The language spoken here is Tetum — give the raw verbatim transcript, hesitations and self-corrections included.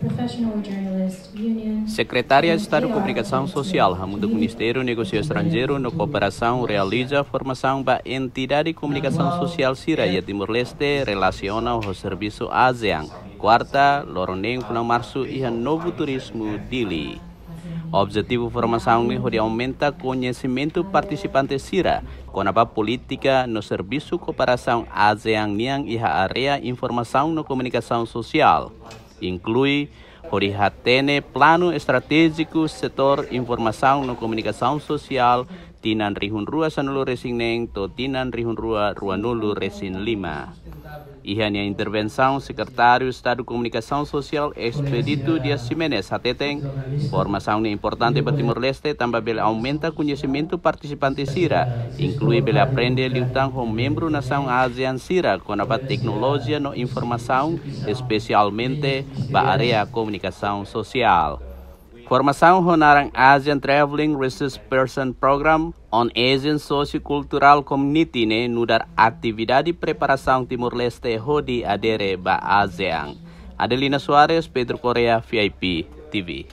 Professional Journalist Union. Sekretária Estadu Komunikasaun Sosiál hamutuk Ministériu Negósiu Estranjeiru no Kooperasaun realiza formasaun ba entidade komunikasaun sosiál sira iha Timor-Leste relasiona ho servisu ASEAN. Kuarta, loron neen fulan Marsu iha Novo Turismo, Dili. Objetivu formasaun ne'e hodi aumenta koñesimentu partisipante sira kona-ba polítika no servisu kooperasaun ASEAN nian iha área informasaun no komunikasaun sosiál, inklui hodi hatene planu estratéjiku setór informasaun no komunikasaun sosiál tinan rihun rua sanulu resin neen to'o tinan rihun rua rua nulu resin lima. Iha nia intervensaun, Sekretáriu Estadu Komunikasaun Sosiál Expedito Dias Ximenes hateten, formasaun ne'e importante ba Timor-Leste tanba bele aumenta koñesimentu partisipante sira, inklui bele aprende liután ho membru nasaun ASEAN sira kona-ba teknolojia no informasaun, espesialmente ba área komunikasaun sosiál. Formasaun ho naran ASEAN Traveling Resource Person Program on ASEAN Socio-Cultural Community ne'e nu'udar atividade preparasaun Timor-Leste hodi adere ba ASEAN. Adelina Soares, Pedro Correa, VIP TV.